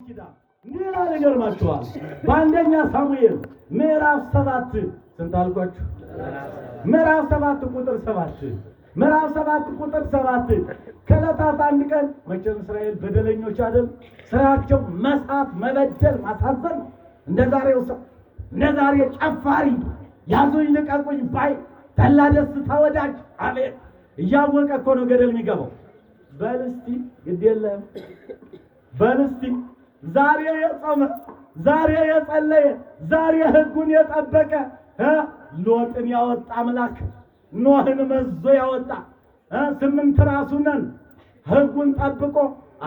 ኪዳን ሌላ ይገርማችኋል። በአንደኛ ሳሙኤል ምዕራፍ 7 ስንት አልኳችሁ? ምዕራፍ 7 ቁጥር 7፣ ምዕራፍ 7 ቁጥር 7። ከዕለታት አንድ ቀን፣ መቼም እስራኤል በደለኞች አይደል? ስራቸው መሳት፣ መበደል፣ ማሳዘን። እንደ ዛሬው ሰው፣ እንደ ዛሬ ጨፋሪ፣ ያዙኝ ልቀቁኝ ባይ፣ ተላ ደስታ ወዳጅ፣ አቤት፣ እያወቀ እኮ ነው ገደል የሚገባው። በል እስቲ፣ ግድ የለህም፣ በል እስቲ፣ ዛሬ የጾመ፣ ዛሬ የጸለየ፣ ዛሬ ሕጉን የጠበቀ፣ ሎጥን ያወጣ አምላክ፣ ኖህን መዞ ያወጣ፣ 8 ራሱ ነን፣ ሕጉን ጠብቆ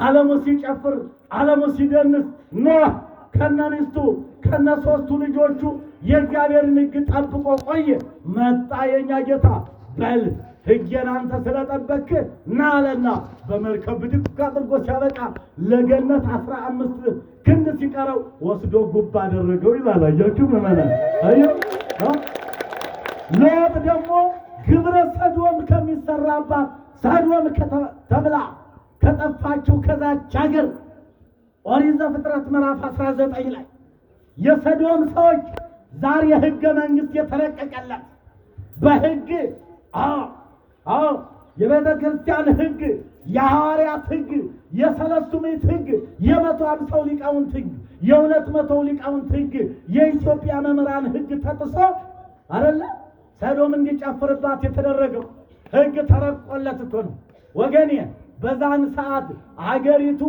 ዓለሙ ሲጨፍር፣ ዓለሙ ሲደንስ፣ ኖህ ከነ ሚስቱ ከነ 3ቱ ልጆቹ የእግዚአብሔርን ሕግ ጠብቆ ቆየ። መጣ የኛ ጌታ፣ በል ሕጌን አንተ ስለጠበቅክ ና አለና በመርከብ ብድግ አድርጎ ሲያበቃ ለገነት 15 ክንድ ሲቀረው ወስዶ ጉብ አደረገው ይላል። አያችሁ ምዕመናን? አዩ። ሎጥ ደግሞ ግብረ ሰዶም ከሚሰራባት፣ ሰዶም ተብላ ከጠፋችው ከዛች ሀገር፣ ኦሪት ዘፍጥረት ምዕራፍ 19 ላይ የሰዶም ሰዎች፣ ዛሬ ህገ መንግስት የተረቀቀለት በህግ፣ አዎ፣ የቤተ ክርስቲያን ህግ፣ የሐዋርያት ህግ፣ የሰለስቱ ምዕት ህግ፣ የ150ው ሊቃውንት ህግ፣ የ200ው ሊቃውንት ህግ፣ የኢትዮጵያ መምህራን ህግ ተጥሶ አይደለ ሰዶም እንዲጨፍርባት የተደረገው? ህግ ተረቆለት እኮ ነው ወገኔ። በዛን ሰዓት አገሪቱ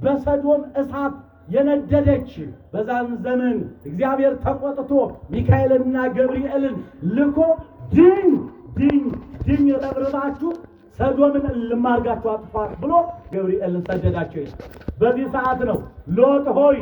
በሰዶም እሳት የነደደች፣ በዛን ዘመን እግዚአብሔር ተቆጥቶ ሚካኤልና ገብርኤልን ልኮ ድኝ ድኝ ድኝ ረብርባችሁ ሰዶምን እልም አድርጋችሁ አጥፏት ብሎ ገብርኤልን ሰደዳቸው። በዚህ ሰዓት ነው ሎጥ ሆይ